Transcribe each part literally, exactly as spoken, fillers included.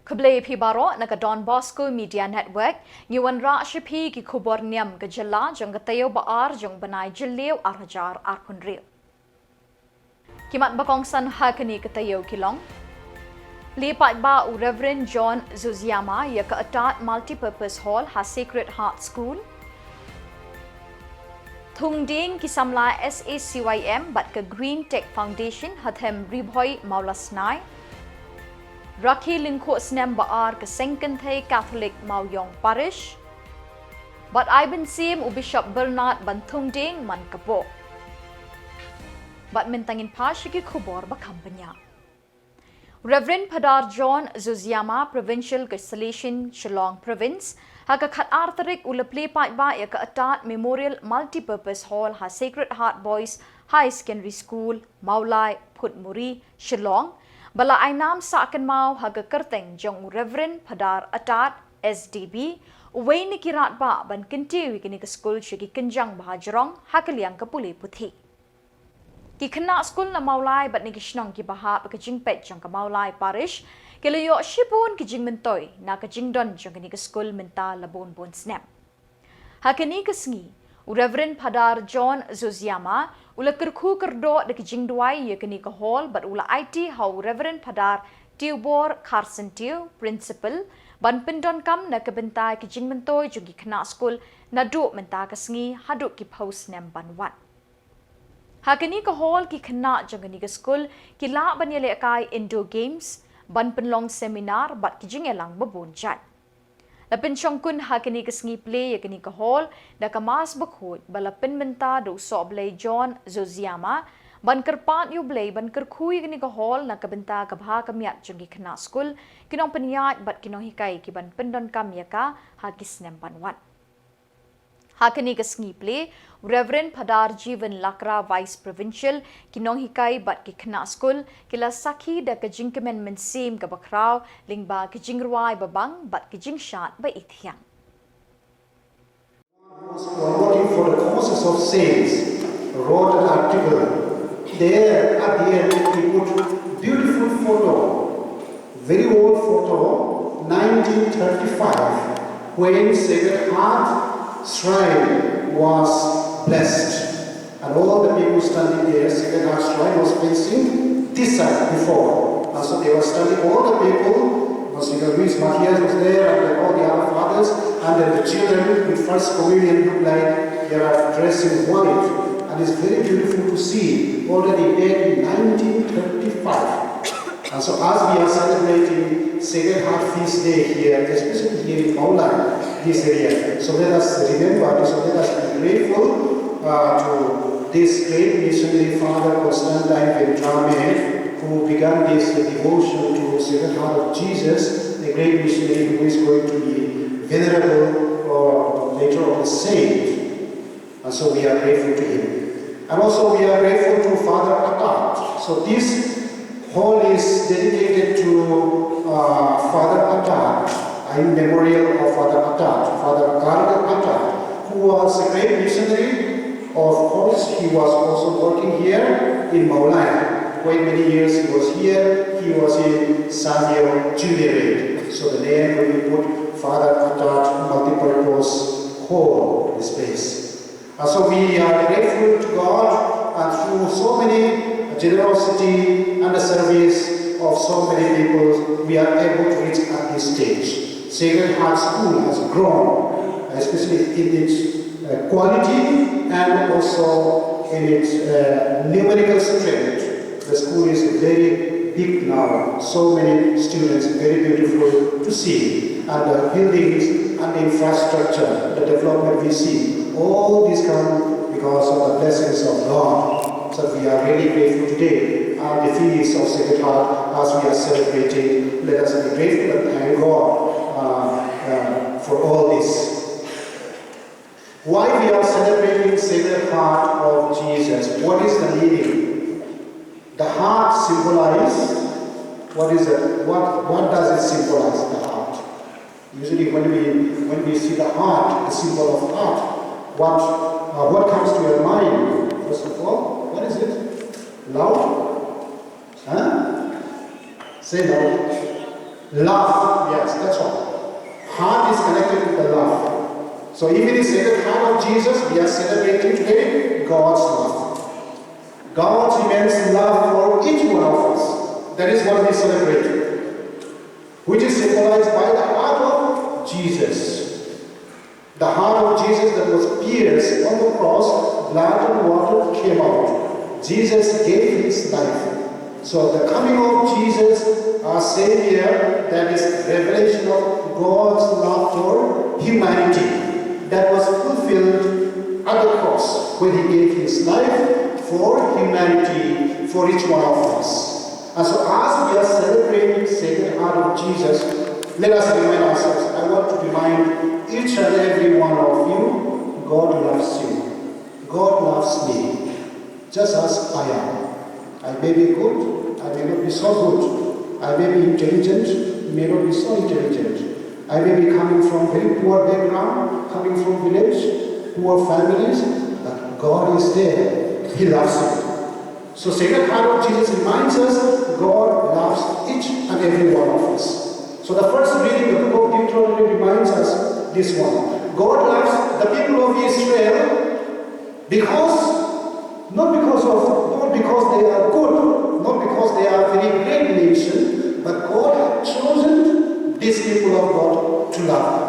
Khublei phi baroh na ka Don Bosco Media Network. Ngi wanrah sha phi ki khubor niam ka jylla jong ka taïew ba ar jong bnai Jylliew ar hajar arphew hynriew. Ki mat ba kongsan ha kane ka taïew ki long: Plie paidbah u Reverend John Zuziama ïa ka Attard Multipurpose Hall ha Sacred Heart School. Thung dieng ki samla S A C Y M bad ka Green Tech Foundation ha them Ri Bhoi Mawlasnai. Rakhe lyngkhuh snem ba ar ka Seng Kynthei Catholic Mawïong Parish. Bad ai bynsim u Bishop Bernard ban thung dieng man ka pok. Bad mynta ngin phai sha ki khubor ba kham bniah. Reverend Phadar John Zuziama, Provincial ka Salesian Shillong Province, ha ka khatar tarik u la plie paidbah ïa ka Attard Memorial Multipurpose Hall ha Sacred Heart Boys High Secondary School, Mawlai, Phutmuri, Shillong, ba la ai nam sah kynmaw ha ka kyrteng jong u Reverend Phadar Attard, S D B, uwei na ki radbah ban kyntiew ïa kane ka skul sha ki kynjang ba hajrong ha ka liang ka pule puthi. Ki khynnah skul na Mawlai bad na ki shnong kiba hap ha ka jingpeit jong ka Mawlai Parish ki la ïoh shibun ki jingmyntoi na ka jingdon jong kane ka skul mynta la bun bun snem. Ha kane ka sngi, u Reverend Phadar John Zuziama u la kyrkhu kyrdoh da ka jingduwai ïa kane ka hall bad u la aiti ha u Reverend Phadar Tiubor Kharsyntiew, Principal, ban pyndonkam na ka bynta ki jingmyntoi jong ki khynnah skul naduh mynta ka sngi haduh ki phew snem ban wan. Ha kane ka hall ki khynnah jong kane ka skul ki lah ban ïalehkai indoor games, ban pynlong seminar bad ki jingïalang ba bun jait. La pynshongkun ha kane ka sngi plie ïa kane ka hall da ka Mass bakhuid ba la pynmynta da u Sohblei John Zuziama, ban kyrpad ïa u Blei ban kyrkhu ïa kane ka hall na ka bynta ka bha ka miat jong ki khynnah skul, ki nongpynïaid bad ki nonghikai ki ban pyndonkam ïa ka ha ki snem ban wan. Ha kane ka sngi plie, u Reverend Phadar Jiwan Lakra, Vice Provincial, ki nonghikai bad ki khynnah skul ki la sakhi da ka jingkmen mynsiem kaba khraw lyngba ki jingrwai ba bang bad ki jingshad ba ithiang. Who are working for the causes of saints wrote an article. There at the end, he put beautiful photo, very old photo, nineteen thirty-five, when Sacred Heart Shrine was blessed. And all the people standing there, Sacred Heart Shrine was facing this side before. And so they were standing, all the people, Monsignor Luis Matias was there, and then all the other fathers, and then the children with First Communion look like they are dressed in white. And it's very beautiful to see, already back in nineteen thirty-five. And so as we are celebrating Sacred Heart Feast Day here, especially here in Mawlai, this area, so let us remember this, so let us be grateful uh, to this great missionary, Father Constantine Vendrame, who began this devotion to Sacred Heart of Jesus, the great missionary who is going to be venerable or later on saint. And so we are grateful to him. And also we are grateful to Father Attard. So this hall is dedicated to uh, Father Attard, in memorial of Father Attard, Father Karl Attard, who was a great missionary. Of course, he was also working here in Mawlai. Quite many years he was here. He was in Savio Junior. So the name will be put Father Attard Multipurpose Hall, this place. And so we are grateful to God, and through so many generosity and the service of so many people, we are able to reach at this stage. Sacred Heart School has grown, especially in its uh, quality and also in its uh, numerical strength. The school is very big now, so many students, very beautiful to see. And the buildings and the infrastructure, the development we see, all these come because of the blessings of God. So we are really grateful today on the feast of Sacred Heart as we are celebrating. Let us be grateful and thank God uh, uh, for all this. Why we are celebrating Sacred Heart of Jesus? What is the meaning? The heart symbolizes, what is it? What, what does it symbolize, the heart? Usually when we, when we see the heart, the symbol of heart, what, uh, what comes to your mind? First of all, what is it? Love? Huh? Say love. Love. Yes, that's all. Heart is connected with the love. So if it is Sacred Heart of Jesus, we are celebrating today God's love. God's immense love for each one of us. That is what we celebrate, which is symbolized by the heart of Jesus. The heart of Jesus that was pierced on the cross, blood and water came out. Jesus gave his life. So the coming of Jesus, our Savior, that is revelation of God's love for humanity, that was fulfilled at the cross when he gave his life for humanity, for each one of us. And so as we are celebrating Sacred Heart of Jesus, let us remind ourselves. I want to remind each and every one of you, God loves you. God loves me, just as I am. I may be good, I may not be so good. I may be intelligent, may not be so intelligent. I may be coming from very poor background, coming from village, poor families, but God is there. He loves you. So Sacred Heart of Jesus reminds us God loves each and every one of us. So the first reading, the book of Deuteronomy, reminds us this one. God loves the people of Israel because, not because of, not because they are good, not because they are a very great nation, but God had chosen these people of God to love.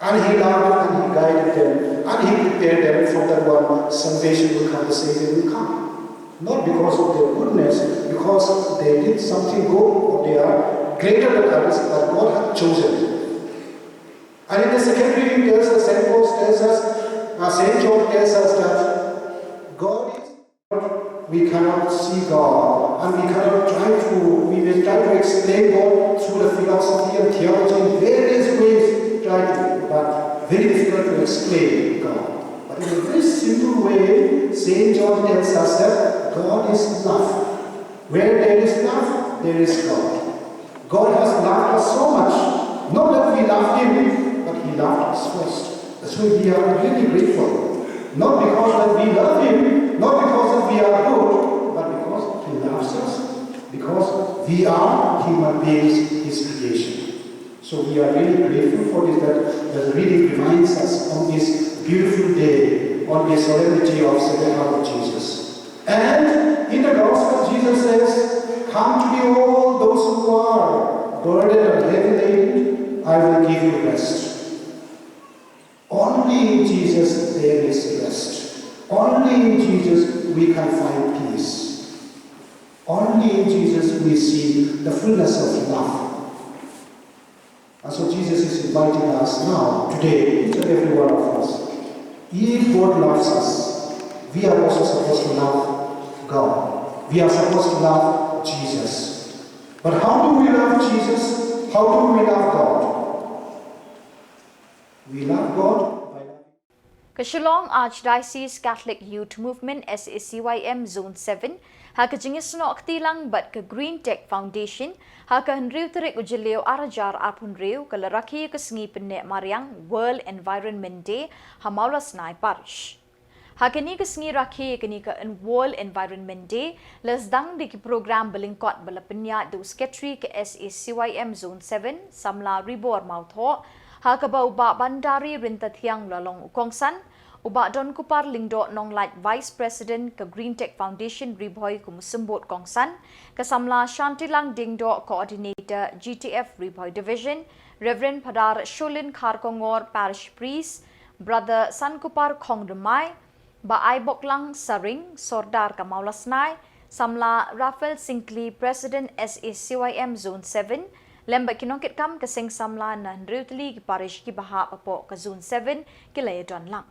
And he loved and he guided them and he prepared them for that one. Salvation will come, the Savior will come. Not because of their goodness, because they did something good or they are greater than others, but God had chosen. And in the second reading, tells us, Saint Paul tells us, uh, Saint John tells us that God is, we cannot see God, and we cannot try to, we may try to explain God through the philosophy and theology in various ways, try to, but very difficult to explain God. But in a very simple way, Saint John tells us that God is love. Where there is love, there is God. God has loved us so much, not that we love him, but he loved us first. That's why we are really grateful. Not because that we love him, not because that we are good, but because he loves us, because we are human beings, his creation. So we are really grateful for this, that the reading reminds us on this beautiful day, on the solemnity of Sacred Heart of Jesus. And in the gospel, Jesus says, "Come to me, all those who are burdened and heavy laden, I will give you rest." Only in Jesus there is rest. Only in Jesus we can find peace. Only in Jesus we see the fullness of love. And so Jesus is inviting us now, today, each and every one of us. If God loves us, we are also supposed to love God. We are supposed to love Jesus. But how do we love Jesus? How do we love God? We love God by loving. Ka Shillong Archdiocese Catholic Youth Movement, S A C Y M Zone seven, ha ka jingïasnoh kti lang bad ka Green Tech Foundation, ha ka hynriew tarik u Jylliew ar hajar arphew hynriew, ka la rakhe ïa ka sngi pynneh mariang World Environment Day ha Mawlasnai Parish. Ha kane ka sngi rakhe ïa kane ka en-, World Environment Day, la sdang da ki program ba lyngkot ba la pynïaid da u Secretary ka S A C Y M Zone seven, Samla Ribor Mawthoh, ha kaba u Bah Bandari Ryntathiang u la long u kongsan, u Bah Donkupar Lyngdoh Nonglait, Vice President ka Green Tech Foundation Ri Bhoi kum u symbud kongsan, ka Samla Shantilang Diengdoh, Coordinator G T F Ri Bhoi Division, Reverend Phadar Sholin Kharkongor, Parish Priest, Brother Sankupar Khongdymai, Bah Aiboklang Saring, Sordar ka Mawlasnai, Samla Raphael Syngkli, President S A C Y M Zone seven, lem bad ki nongkitkam ka seng samla na hynriew tylli ki parish kiba hap hapoh ka Zone seven ki la ïadon lang.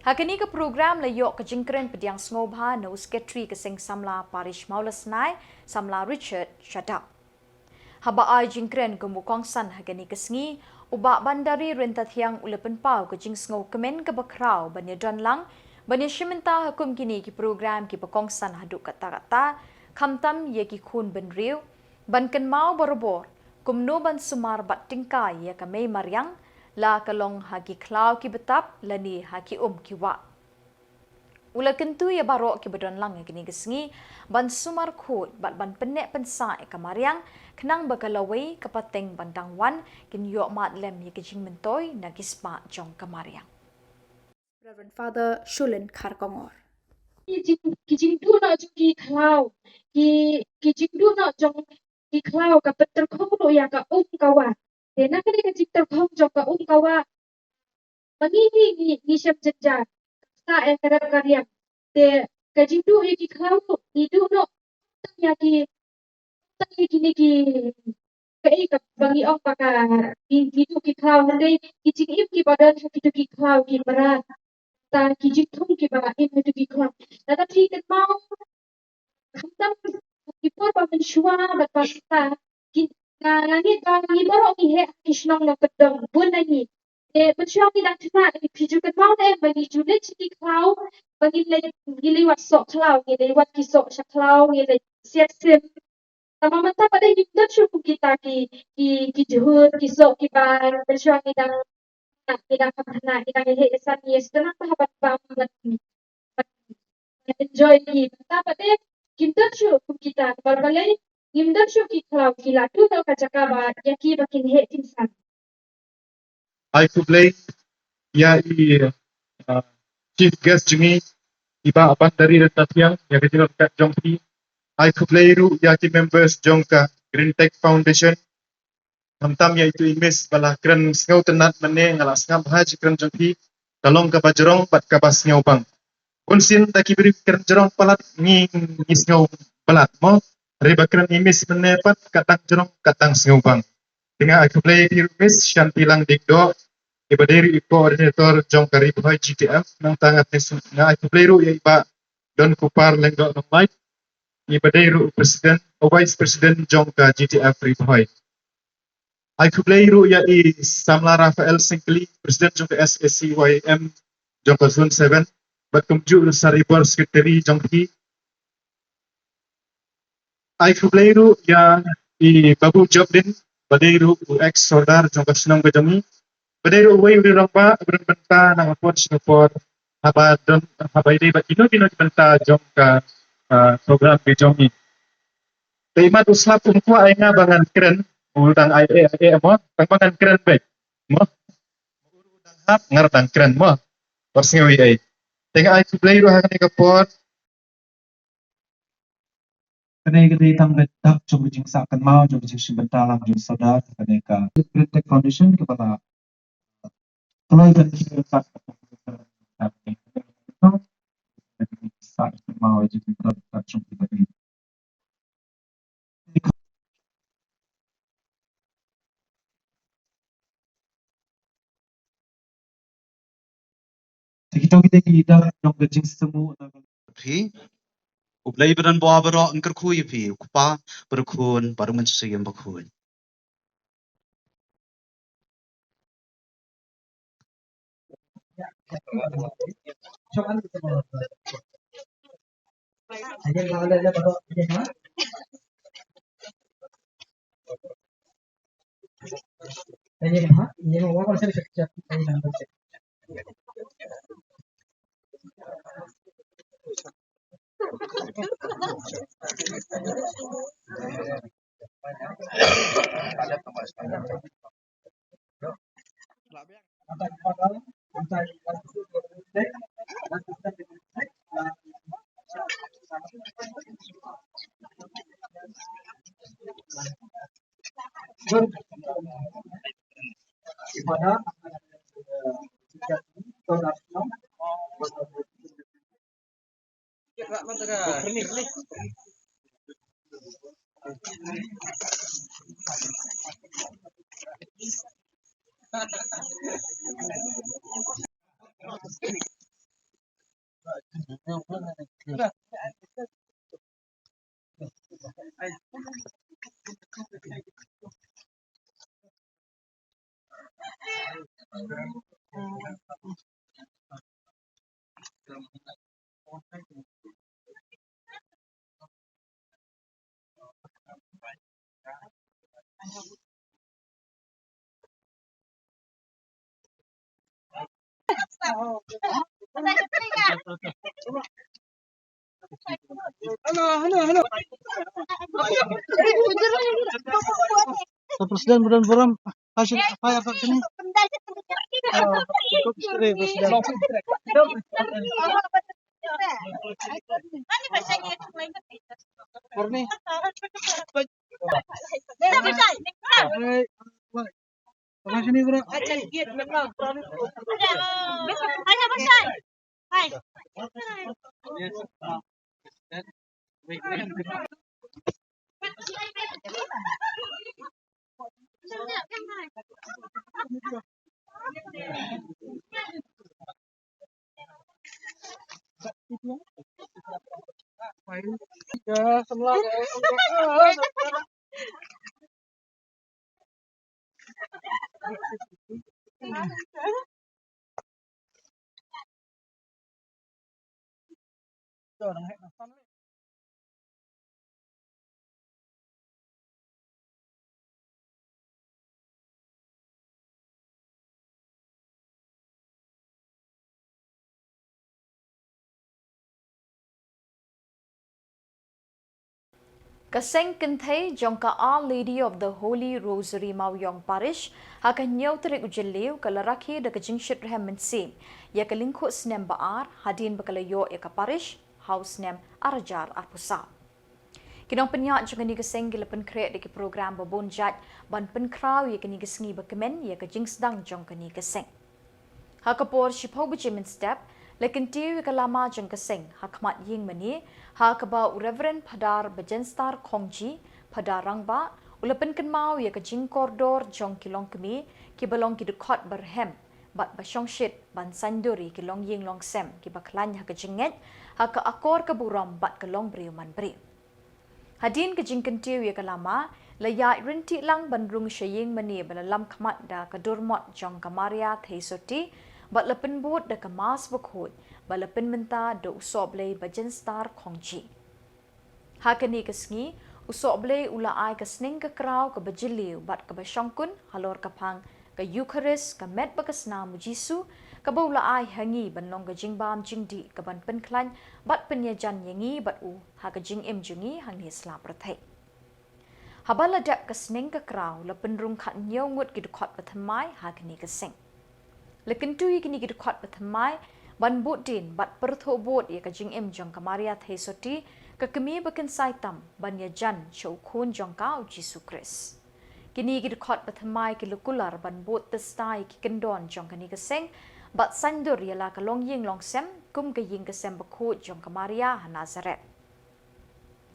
Ha kane ka program la ïoh ka jingkren pdiang sngewbha na u Secretary ka seng samla Parish Mawlasnai, Samla Richard Shadap. Haba ai jingkren kum u kongsan ha kane ka sngi, u Bah Bandari Ryntathiang u la pynpaw ka jingsngewkmen kaba khraw ban ïadon lang, ban ïashim bynta ha kum kine ki program kiba kongsan haduh katta katta, khamtam ïa ki khun bynriew, ban kynmaw barabor kumno ban sumar bad tyngkai ïa ka mei mariang, la ka long ha ki khlaw kiba tap lane ha ki um ki wah. U la kyntu ïa baroh kiba don lang ïa kine ki sngi ban sumar khuid bad ban pynneh pynsah ïa ka mariang, khnang ba ka lawei ka pateng ban dang wan kin ïoh mad lem ïa ki jingmyntoi na ki spah jong ka mariang. Reverend Father Shulin Kharkongor. Ki jing, ki jingduh noh jong ki khlaw, ki, ki jingduh noh jong ki khlaw ka pynterkhong ruh ïa ka um ka wah. Te na kane ka jingterkhong jong ka um ka wah, ma ngi hi ngi, ngi shem jynjar. Sa eh ka rep ka riang. Te ka jingduh ïa ki khlaw ruh, ngi duh noh tang ïa ki, tang ïa kine ki, kaei kaba ngi ong ba ka, ngi, ngi duh ki khlaw, hynrei ki jingim kiba don ha kito ki khlaw ki mrad. Tang ki jingthung kiba im ha kito ki khlaw. Lada phi kynmaw, khamtam ki por ba mynshuwa bad ba mynta, ki, nga, nga ngeit ba ngi baroh ngi heh ha ki shnong nongkyndong bun na ngi. Te mynshuwa ngi dang khynnah, phi ju kynmaw ne em ba ngi ju leit sha ki khlaw, ba ngi leit, ngi leit wad soh khlaw, ngi leit wad ki soh sha khlaw, ngi leit siat sim. Tangba mynta pat de ngim don shuh kum kita ki, ki, ki jhur, ki soh, ki bar, mynshuwa ngi dang, ngi dang kham khynnah, ngi dang ïa heh ïa san, ngi ïa sdang bha bad bam bad, bad enjoy ki. Mynta pat de ngim don shuh kum kita, namar balei ngim don shuh ki khlaw, ki la duh noh ka jaka ba ïa ki ba kin heh kin san. Ai khublei ïa i, uh, chief guest jong ngi, i Bah Bandari Ratnathiang, ïa ka jingïaid kat jong phi. Ai khublei ruh ïa ki members jong ka Green Tech Foundation. Khamtam ïa itu i miss ba la kren sngewtynnat mynne, nga la sngap bha jingkren jong phi. Ka long kaba jrong bad kaba sngewbang. Bun sien da ki briew ki kren jrong palat, ngi, ngi sngew palat mo. Hynrei ba kren i miss mynne pat, ka dang jrong, ka dang sngewbang. Te nga ai khublei ïa phi ruh miss Shanti Langdikdoh, iba dei ruh i coordinator jong ka Ri Bhoi G T F, nangta nga te shu, nga ai khublei ruh ïa i Bah Donkupar Lyngdoh Nonglait, iba dei ruh president, vice president jong ka G T F Ri Bhoi. Ai khublei ruh ïa i Samla Raphael Syngkli, president jong ka S A C Y M jong ka Zone seven, bad kumjuh ruh Saribor secretary jong phi. Ai khublei ruh ïa i Babu Jobdin, ba dei ruh u ex sordar jong ka shnong ka jong ngi, ba dei ruh uwei u rangbah uba don bynta na ka por sha ka por, haba don, haba ïadei bad kino kino ki bynta jong ka, ah, program ka jong ngi. Te imat u slap um kwah ai nga ba ngan kren, u dang ai eh, ai eh mo, tang ba ngan kren beit mo. Hap ngar dang kren mo. Por sngew ei ei. Te nga ai khublei ruh ha kane ka por. Kane ka dei tang ka dak jong ka jingsah kynmaw jong ka jingshim bynta lang jong sordar, kane ka Green Tech Foundation kaba la kloi ban shim bynta. Sah kynmaw jong ka dak jong ka. Te kito kita ki dak jong ka jingsngew na ka. Phi, U Blei ba don bor baroh un kyrkhu ïa phi, U Kpa, bad U Khun, bad U Mynsiem Bakhuid. Sa President Buran Buram, hasil apa ya, Pak, sini? Ah, cukup sering, President. Murni. Hai, hai. Apa sini, Bro? Ka seng kynthei jong ka Our Lady of the Holy Rosary Mawiong Parish, ha ka hynñiew tarik u Jylliew ka la rakhe da ka jingshitrhem mynsiem ïa ka lyngkhuh snem ba ar hadien ba ka la ïoh ïa ka parish ha u snem ar hajar arphew saw. Ki nongpynïaid jong kane ka seng ki la pynkhreh da ki program ba bun jait ban pynkhraw ïa kane ka sngi ba kmen ïa ka jingsdang jong kane ka seng. Ha ka por shiphew baje mynstep, la kyntiew ïa ka lama jong ka seng ha khmat ïing mane, ha kaba u Reverend Phadar Bajenstar Khongji, Phadar Rangbah, u la pynkynmaw ïa ka jingkordor jong ki longkmie kiba long ki dkhot ba rhem bad ba shongshit ban saiñdur ïa ki longïing longsem kiba khlaiñ ha ka jingngeit, ha ka akor ka burom bad ka longbriew manbriew. Hadien ka jingkyntiew ïa ka lama, la ïaid rynti lang ban rung sha ïing mane ba la lam khmat da ka durmot jong ka Maria Theisotti, bad la pynbud da ka Mass bakhuid ba la pynmynta da u Sohblei Bajenstar Khongji. Ha kane ka sngi, u Sohblei u la ai ka sneng ka kraw kaba jylliew bad kaba shongkun halor ka phang ka Eukharist, ka met bad ka snam u Jisu, kaba u la ai ha ngi ban long ka jingbam jingdih kaban pynkhlaiñ bad pynïajan ïa ngi bad u ha ka jingim jong ngi hangne sla pyrthei. Haba la dep ka sneng ka kraw, la pynrung khathynñiew ngut ki dkhot bathymmai ha kane ka seng. La kyntu ïa kine ki dkhot bathymmai ban bud dien bad pyrthuh bud ïa ka jingim jong ka Maria Theisotti, ka kmie ba kynsai tam ban ïajan sha u khun jong ka u Jisu Khrist. Kine ki dkhot bathymmai ki la kular ban bud tista ïa ki kyndon jong kane ka seng bad saiñdur ïa la ka longïing longsem kum ka ïing ka sem bakhuid jong ka Maria ha Nazareth.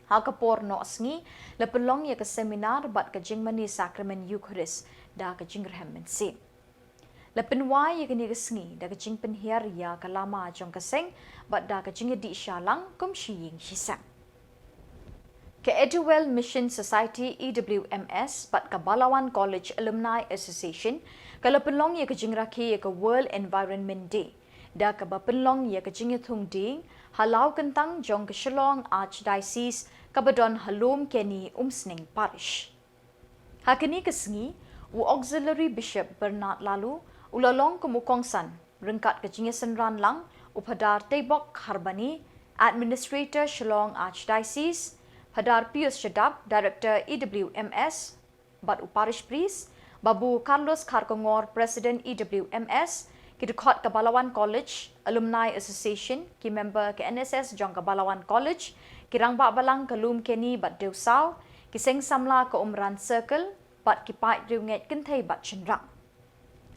Ha ka por noh sngi, la pynlong ïa ka seminar bad ka jingmane sakramen Eukharist da ka jingrhem mynsiem. La pynwai ïa kane ka sngi da ka jingpynhiar ïa ka lama jong ka seng bad da ka jingïadih shalang kum shi ïing shi sem. Ka Eduwell Mission Society, E W M S, bad ka Balawan College Alumni Association ka la pynlong ïa ka jingrakhe ïa ka World Environment Day da kaba pynlong ïa ka jingïathung dieng ha Lawkyntang jong ka Shillong Archdiocese kaba don ha Lumkeni, Umsning Parish. Ha kane ka sngi, u Auxiliary Bishop Bernard Laloo u la long kum u kongsan ryngkat ka jingïasynran lang u Phadar Teibok Kharbani, Administrator Shillong Archdiocese, Phadar Pius Shadap, Director E W M S, bad u Parish Priest, Babu Carlos Kharkongor, President E W M S, ki dkhot ka Balawan College Alumni Association, ki member ka N S S jong ka Balawan College, ki rangbah balang ka Lumkeni bad Dewsaw, ki seng samla ka Umran Circle, bad ki paid riewngeit kynthei bad shynrang.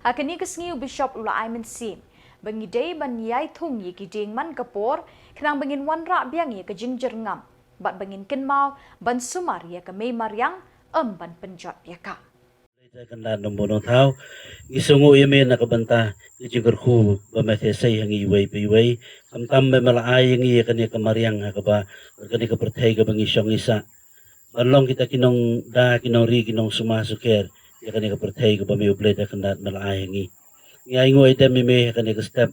Ha kane ka sngi u Bishop u la ai mynsiem ba ngi dei ban ïai thung ïa ki dieng man ka por, khnang ba ngin wanrah biang ïa ka jingjyrngam bad ba ngin kynmaw ban sumar ïa ka mei mariang, ym ban pynjot ïa ka. Lei te kyndan dum bono thaw. Ngi sngew ïa me na ka bynta ka jingkyrkhu ba me the sei ha ngi iwei pa iwei. Khamtam me me la ai ïa ngi ïa kane ka mariang ha kaba, kane ka pyrthei kaba ngi shong ngi sah. Ban long kita ki nongda, ki nongri, ki nongsumar sukher ïa kane ka pyrthei kaba me U Blei te kyndan me la ai ha ngi. Ngi ai nguh ai dem ïa me ha kane ka step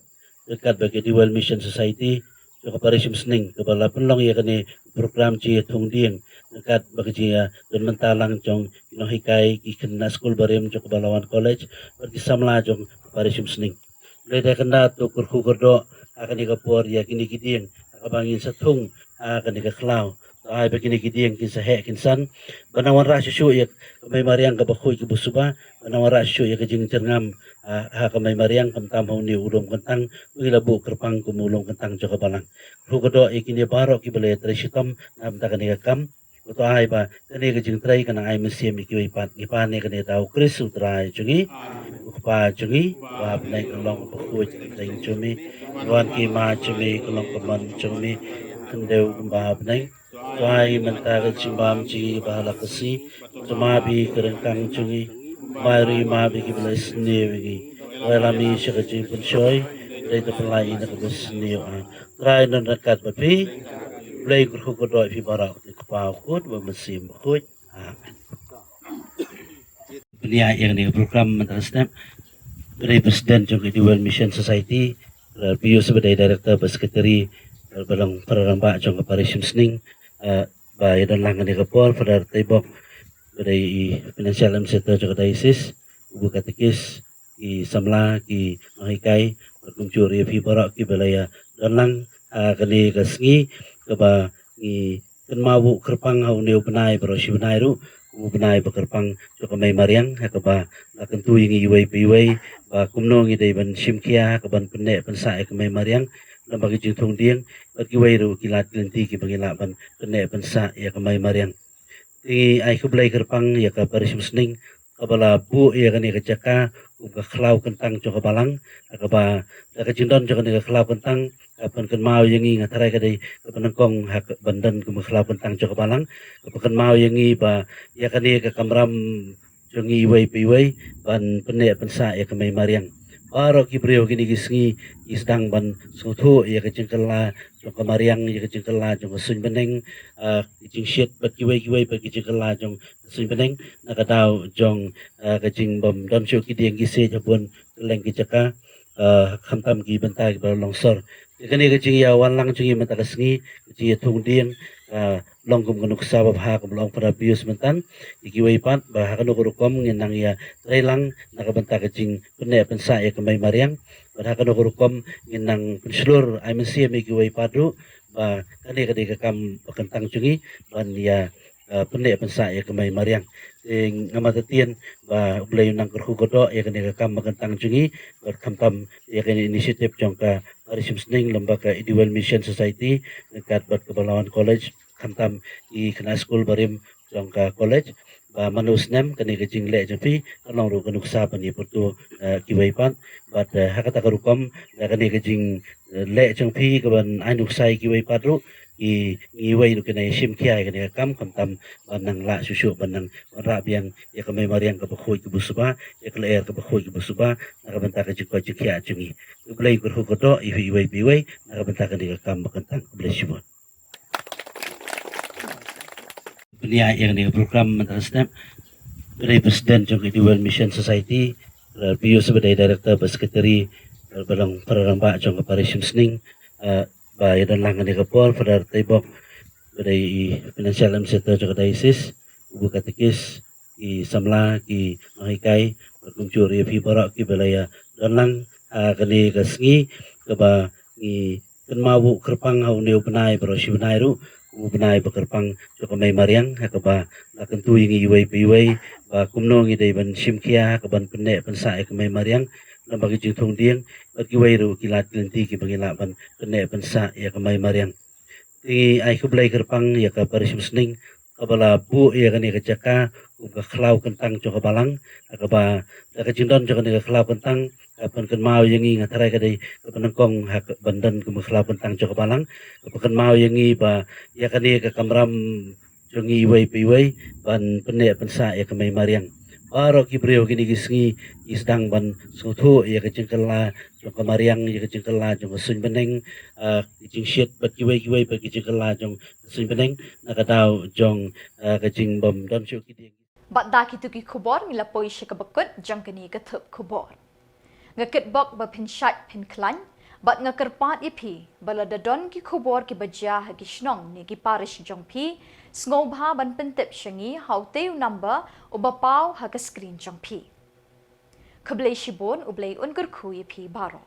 ryngkat bad ka Eduwell Mission Society jong ka Parish Umsning kaba la pynlong ïa kane program jingïathung dieng ryngkat bad ka jingïadon bynta lang jong ki nonghikai, ki khynnah skul barim jong ka Balawan College bad ki samla jong ka Parish Umsning. Lada kynda to kyrkhu kyrdoh ha kane ka por ïa kine ki dieng ha kaba ngin sa thung ha kane ka khlaw. To ai ba kine ki dieng kin sa heh kin san ban nang wanrah shuh shuh ïa ka mei mariang kaba khuid kaba suba, ban nang wanrah shuh shuh ïa ka jingtyrngam ha ka mei mariang, khamtam ha une u lum kyntang, u la buh kyrpang kum u lum kyntang jong ka balang. Kyrkhu kyrdoh ïa kine baroh kiba la ïatrei shitom na ka bynta kane ka kam. Uto ai ba kane ka jingtrei kan ai mynsiem ïa kiwei pat. Ngi pan ïa kane da u Khrist u Trai jong ngi, u Kpa jong ngi, ba ha bneng ka long kaba khuid ka kyrteng jong me, wan ki ma jong me, ka long ka mon jong me, khyndew kumba ha bneng. To ai mynta ka jingbam jong ngi ba ha la ka sngi, to map ïa ka ryngkang jong ngi, map ruh map ïa kiba la sniew ïa ngi. To ai lam ïa sha ka jingpynshoi, dei to pynlait ïa na kaba sniew. Trai, nang ryngkat bad phi. Blei kyrkhu kyrdoh ïa phi baroh, ka Kpa, ka Khun bad ka Mynsiem Bakhuid. Amen. Bniah ïa kane ka program mynta ka step. Ka dei President jong ka Eduwell Mission Society, Brother Pius ba dei Director bad Secretary, ba long para rangbah jong ka Parish Mynsneng, eh, ba ïa don lang kane ka por, Father Taibok ba dei i Financial Administrator jong ka Diocese, u Katekis, ki samla, ki nonghikai, bad kumjuh ïa phi baroh kiba la ïa don lang ha kane ka sngi kaba ngi kynmaw buh kyrpang ha une u bnai baroh shi bnai ruh, u bnai ba kyrpang jong ka mei mariang, ha kaba la kyntu ïa ngi iwei pa iwei ba kumno ngi dei ban shim khia, ha kaban pynneh pynsah ïa ka mei mariang, lem bad ki jingthung dieng, bad kiwei ruh ki lad ki lynti kiba ngi lah ban pynneh pynsah ïa ka mei mariang. Te ngi ai khublei kyrpang ïa ka Parish Mynsneng kaba la buh ïa kane ka jaka kum ka khlaw kyntang jong ka balang, ha kaba da ka jingdon jong kane ka khlaw kyntang, ka pynkynmaw ïa ngi, nga tharai ka dei kaba nyngkong ha kaban don kum ka khlaw kyntang jong ka balang, ka pynkynmaw ïa ngi ba ïa kane ka kamram jong ngi iwei pa iwei ban pynneh pynsah ïa ka mei mariang. Baroh ki briew kine ki sngi ki sdang ban sngewthuh ïa ka jingkylla jong ka mariang, ïa ka jingkylla jong ka suiñ bneng, ah, ki jingshit bad kiwei kiwei pat ki jingkylla jong ka suiñ bneng, na ka daw jong, ah, ka jingbym don shuh ki dieng ki siej ha bun kylleng ki jaka, ah, khamtam ki bynta kiba long sor. Te kane ka jingïawan lang jong ngi mynta ka sngi, ka jingïathung dieng, ah, long kum ka nuksa babha kaba la ong Father Pius mynta, ïa kiwei pat ba ha kano ka rukom ngin nang ïatrei lang na ka bynta ka jingpynneh pynsah ïa ka mei mariang, bad ha kano ka rukom ngin nang pynshlur ai mynsiem ïa kiwei pat ruh ba kane ka dei ka kam ba kyntang jong ngi ban ïa, eh, pynneh pynsah ïa ka mei mariang. Te nga mad ktien ba U Blei un nang kyrkhu kyrdoh ïa kane ka kam ba kyntang jong ngi, bad khamtam ïa kane initiative jong ka Parish Mynsneng lem bad ka Eduwell Mission Society ryngkat bad ka Balawan College, khamtam ki khynnah skul barim jong ka college, ba man u snem kane ka jingleh jong phi kan long ruh ka nuksa ban ïa pyrto, eh, kiwei pat, bad, eh, ha kata ka rukom da kane ka jing, eh, leh jong phi kaban ai nuksa ïa kiwei pat ruh, ki ngi iwei ruh kin nang ïa shim khia ïa kane ka kam, khamtam ban nang lah shuh shuh ban nang wanrah biang ïa ka mei mariang kaba khuid kaba suba, ïa ka lyer kaba khuid kaba suba, na ka bynta ka jingkoit jingkhiah jong ngi. U Blei un kyrkhu kyrdoh ïa phi iwei pa iwei na ka bynta kane ka kam ba kyntang. Khublei shibun. Bniah ïa kane ka program mynta ka step. Ka dei President jong ka Eduwell Mission Society, Brother Pius ba dei Director bad Secretary, ba long para rangbah jong ka Parish Mynsneng, eh, ba ïa don lang kane ka por, Father Taibok ba dei i Financial Administrator jong ka Diocese, u Katekis, ki samla, ki nonghikai, bad kumjuh ïa phi baroh kiba la ïa don lang ha kane ka sngi kaba ngi kynmaw buh kyrpang ha une u bnai baroh shi bnai ruh, u bnai ba kyrpang jong ka mei mariang, ha kaba la kyntu ïa ngi iwei pa iwei ba kumno ngi dei ban shim khia, ha kaban pynneh pynsah ïa ka mei mariang, lem bad ki jingthung dieng, bad kiwei ruh ki lad ki lynti kiba ngi lah ban pynneh pynsah ïa ka mei mariang. Te ngi ai khublei kyrpang ïa ka Parish Mynsneng kaba la buh ïa kane ka jaka kum ka khlaw kyntang jong ka balang, ha kaba da ka jingdon jong kane ka khlaw kyntang ka pynkynmaw ïa ngi, nga tharai ka dei kaba nyngkong ha kaban don kum ka khlaw kyntang jong ka balang, ka pynkynmaw ïa ngi ba ïa kane ka kamram jong ngi iwei pa iwei ban pynneh pynsah ïa ka mei mariang. Baroh ki briew kine ki sngi ki sdang ban sngewthuh ïa ka jingkylla jong ka mariang, ïa ka jingkylla jong ka suiñ bneng, ah, ki jingshit bad kiwei kiwei pat ki jingkylla jong ka suiñ bneng, na ka daw jong, ah, ka jingbym don shuh ki dieng. Bad da kitu ki khubor ngi la poi sha kaba kut jong kane ka thup khubor. Nga kitbok ba phin shait phin khlaiñ, bad nga kyrpad ïa phi ba lada don ki khubor kiba jia ha ki shnong ne ki parish jong phi, sngewbha ban pyntip sha ngi ha utei u number uba paw ha ka screen jong phi. Khublei shibun, U Blei un kyrkhu ïa phi baroh.